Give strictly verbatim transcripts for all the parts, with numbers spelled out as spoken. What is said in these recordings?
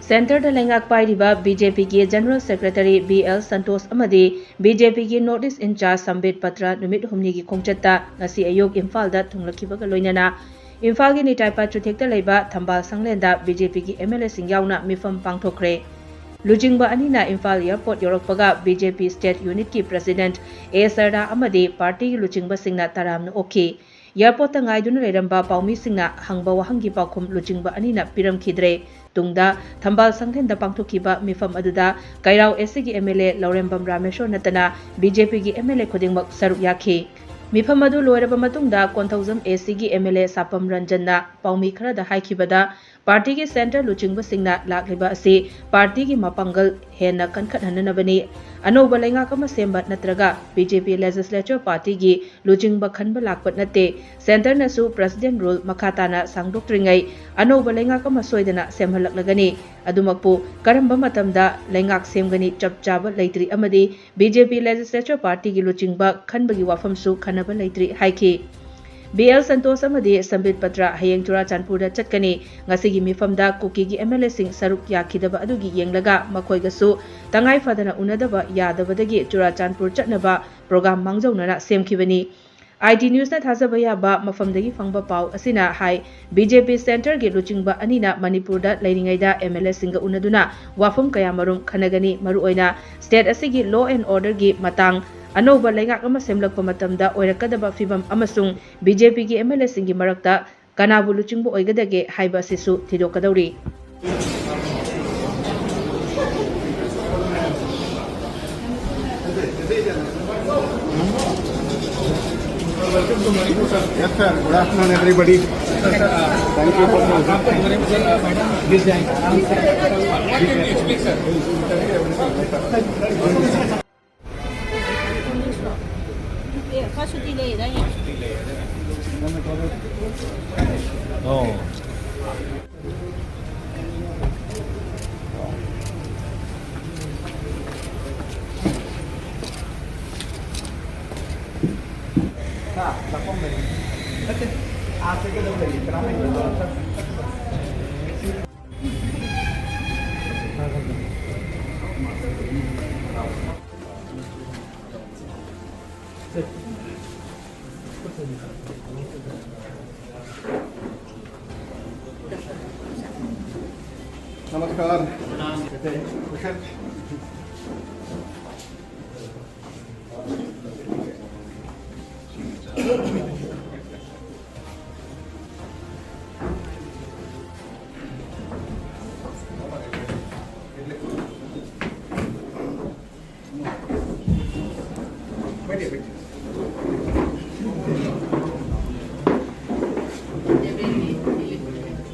ꯁꯦꯟꯇꯔꯗ ꯂꯩꯉꯥꯛ ꯄꯥꯏꯔꯤꯕ ꯕꯤ ꯖꯦ ꯄꯤꯒꯤ general secretary B L Santosh ꯑꯃꯗꯤ ꯕꯤ ꯖꯦ ꯄꯤꯒꯤ ꯅꯣꯔꯠ ꯏꯁ ꯏꯟꯆꯥꯔꯖ ꯁꯝꯕꯤꯠ ꯄꯇ꯭ꯔ ꯅꯨꯃꯤꯠ ꯍꯨꯝꯅꯤꯒꯤ ꯈꯣꯡꯆꯠꯇ ꯉꯁꯤ ꯑꯌꯨꯛ ꯏꯝꯐꯥꯜꯗ ꯊꯨꯡꯂꯛꯈꯤꯕꯒ ꯂꯣꯏꯅꯅ ꯏꯝꯐꯥꯜꯒꯤ ꯅꯤꯇꯥꯏꯄꯥ ꯆꯨꯊꯦꯛꯇ ꯂꯩꯕ ꯊꯝꯕꯥꯜ ꯁꯪꯂꯦꯟꯗ ꯕꯤ ꯖꯦ ꯄꯤꯒꯤ ꯑꯦꯝ ꯑꯦꯜ ꯑꯦꯁꯤꯡ ꯌꯥꯎꯅ ꯃꯤꯐꯝ ꯄꯥꯡꯊꯣꯛꯈ꯭ꯔꯦ꯫ ꯂꯨꯆꯤꯡꯕ ꯑꯅꯤꯅ ꯏꯝꯐꯥꯜ ꯑꯦꯌꯔꯄꯣꯔꯠ ꯌꯧꯔꯛꯄꯒ ꯕꯤ ꯖꯦ ꯄꯤ ꯁ꯭ꯇꯦꯠ ꯌꯨꯅꯤꯠꯀꯤ ꯄ꯭ꯔꯁꯤꯗꯦꯟꯠ ꯑꯦ ꯁꯔꯗꯥ ꯑꯃꯗꯤ ꯄꯥꯔꯇꯤꯒꯤ ꯂꯨꯆꯤꯡꯕꯁꯤꯡꯅ ꯇꯔꯥꯝꯅ ꯑꯣꯛꯈꯤ꯫ ꯑꯦꯌꯔꯄꯣꯔꯠꯇ ꯉꯥꯏꯗꯨꯅ ꯂꯩꯔꯝꯕ ꯄꯥꯎꯃꯤꯁꯤꯡꯅ ꯍꯪꯕ ꯋꯥꯍꯪꯒꯤ ꯄꯥꯎꯈꯨꯝ ꯂꯨꯆꯤꯡꯕ ꯑꯅꯤꯅ ꯄꯤꯔꯝꯈꯤꯗ꯭ꯔꯦ꯫ ꯇꯨꯡꯗ ꯊꯝꯕꯥꯜ ꯁꯪꯂꯦꯟꯗ ꯄꯥꯡꯊꯣꯛꯈꯤꯕ ꯃꯤꯐꯝ ꯑꯗꯨꯗ ꯀꯩꯔꯥꯎ ꯑꯦ ꯁꯤꯒꯤ ꯑꯦꯝ ꯑꯦꯜ ꯑꯦ ꯂꯧꯔꯦꯝꯕꯝ ꯔꯥꯃꯦꯁꯣꯔ ꯅꯠꯇꯅ ꯕꯤ ꯖꯦ ꯄꯤꯒꯤ ꯑꯦꯝ ꯑꯦꯜ ꯑꯦ ꯈꯨꯗꯤꯡꯃꯛ ꯁꯔꯨꯛ ꯌꯥꯈꯤ꯫ ꯃꯤꯐꯝ ꯑꯗꯨ ꯂꯣꯏꯔꯕ ꯃꯇꯨꯡꯗ ꯀꯣꯟꯊꯧꯖꯝ ꯑꯦ ꯁꯤꯒꯤ ꯑꯦꯝ ꯑꯦꯜ ꯑꯦ ꯁꯥꯄꯝ ꯔꯟꯖꯟꯅ ꯄꯥꯎꯃꯤ ꯈꯔꯗ ꯍꯥꯏꯈꯤꯕꯗ, ꯄꯥꯔꯇꯤꯒꯤ ꯁꯦꯟꯇꯔ ꯂꯨꯆꯤꯡꯕꯁꯤꯡꯅ ꯂꯥꯛꯂꯤꯕ ꯑꯁꯤ ꯄꯥꯔꯇꯤꯒꯤ ꯃꯄꯥꯡꯒꯜ ꯍꯦꯟꯅ ꯀꯟꯈꯠꯍꯟꯅꯅꯕꯅꯤ꯫ ꯑꯅꯧꯕ ꯂꯩꯉꯥꯛ ꯑꯃ ꯁꯦꯝꯕ ꯅꯠꯇ꯭ꯔꯒ ꯕꯤ ꯖꯦ ꯄꯤ ꯂꯦꯖꯤꯁꯂꯦꯆꯔ ꯄꯥꯔꯇꯤꯒꯤ ꯂꯨꯆꯤꯡꯕ ꯈꯟꯕ ꯂꯥꯛꯄ ꯅꯠꯇꯦ꯫ ꯁꯦꯟꯇꯔꯅꯁꯨ ꯄ꯭ꯔꯁꯤꯗꯦꯟꯠ ꯔꯨꯜ ꯃꯈꯥ ꯇꯥꯅ ꯁꯥꯡꯗꯣꯛꯇ꯭ꯔꯤꯉꯩ ꯑꯅꯧꯕ ꯂꯩꯉꯥꯛ ꯑꯃ ꯁꯣꯏꯗꯅ ꯁꯦꯝꯍꯜꯂꯛꯂꯒꯅꯤ꯫ ꯑꯗꯨꯃꯛꯄꯨ ꯀꯔꯝꯕ ꯃꯇꯝꯗ ꯂꯩꯉꯥꯛ ꯁꯦꯝꯒꯅꯤ ꯆꯞ ꯆꯥꯕ ꯂꯩꯇ꯭ꯔꯤ ꯑꯃꯗꯤ ꯕꯤ ꯖꯦ ꯄꯤ ꯂꯦꯖꯤꯁꯂꯦꯆꯔ ꯄꯥꯔꯇꯤꯒꯤ ꯂꯨꯆꯤꯡꯕ ꯈꯟꯕꯒꯤ ꯋꯥꯐꯝꯁꯨ ꯈꯟꯅꯕ ꯂꯩꯇ꯭ꯔꯤ ꯍꯥꯏꯈꯤ꯫ ꯕꯤ ꯑꯦꯜ ꯁꯟꯇꯣꯁ ꯑꯃꯗꯤ ꯁꯝꯕꯤꯠ ꯄꯇ꯭ꯔ ꯍꯌꯦꯡ ꯆꯨꯔꯥꯆꯥꯟꯄꯨꯔꯗ ꯆꯠꯀꯅꯤ꯫ ꯉꯁꯤꯒꯤ ꯃꯤꯐꯝꯗ ꯀꯨꯀꯤꯒꯤ ꯑꯦꯝ ꯑꯦꯜ ꯑꯦꯁꯤꯡ ꯁꯔꯨꯛ ꯌꯥꯈꯤꯗꯕ ꯑꯗꯨꯒꯤ ꯌꯦꯡꯂꯒ ꯃꯈꯣꯏꯒꯁꯨ ꯇꯉꯥꯏ ꯐꯗꯅ ꯎꯅꯗꯕ ꯌꯥꯗꯕꯗꯒꯤ ꯆꯨꯔꯥꯆꯥꯟꯄꯨꯔ ꯆꯠꯅꯕ ꯄ꯭ꯔꯣꯒ꯭ꯔꯥꯝ ꯃꯥꯡꯖꯧꯅꯅ ꯁꯦꯝꯈꯤꯕꯅꯤ꯫ ꯑꯥꯏ ꯇꯤ ꯅ꯭ꯌꯨꯁꯅ ꯊꯥꯖꯕ ꯌꯥꯕ ꯃꯐꯝꯗꯒꯤ ꯐꯪꯕ ꯄꯥꯎ ꯑꯁꯤꯅ ꯍꯥꯏ, ꯕꯤ ꯖꯦ ꯄꯤ ꯁꯦꯟꯇꯔꯒꯤ ꯂꯨꯆꯤꯡꯕ ꯑꯅꯤꯅ ꯃꯅꯤꯄꯨꯔꯗ ꯂꯩꯔꯤꯉꯩꯗ ꯑꯦꯝ ꯑꯦꯜ ꯑꯦꯁꯤꯡꯒ ꯎꯅꯗꯨꯅ ꯋꯥꯐꯝ ꯀꯌꯥꯃꯔꯨꯝ ꯈꯟꯅꯒꯅꯤ꯫ ꯃꯔꯨꯑꯣꯏꯅ ꯁ꯭ꯇꯦꯠ ꯑꯁꯤꯒꯤ law and orderꯒꯤ ꯃꯇꯥꯡ, ꯑꯅꯧꯕ ꯂꯩꯉꯥꯛ ꯑꯃ ꯁꯦꯝꯂꯛꯄ ꯃꯇꯝꯗ ꯑꯣꯏꯔꯛꯀꯗꯕ ꯐꯤꯚꯝ ꯑꯃꯁꯨꯡ ꯕꯤ ꯖꯦ ꯄꯤꯒꯤ ꯑꯦꯝ ꯑꯦꯜ ꯑꯦꯁꯤꯡꯒꯤ ꯃꯔꯛꯇ ꯀꯅꯥꯕꯨ ꯂꯨꯆꯤꯡꯕ ꯑꯣꯏꯒꯗꯒꯦ ꯍꯥꯏꯕ ꯑꯁꯤꯁꯨ ꯊꯤꯗꯣꯛꯀꯗꯧꯔꯤ꯫ Yes, sir. Good afternoon, everybody. Thank you for नमस्कार।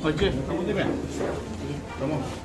Oye, ¿cómo te ves? ¿Cómo?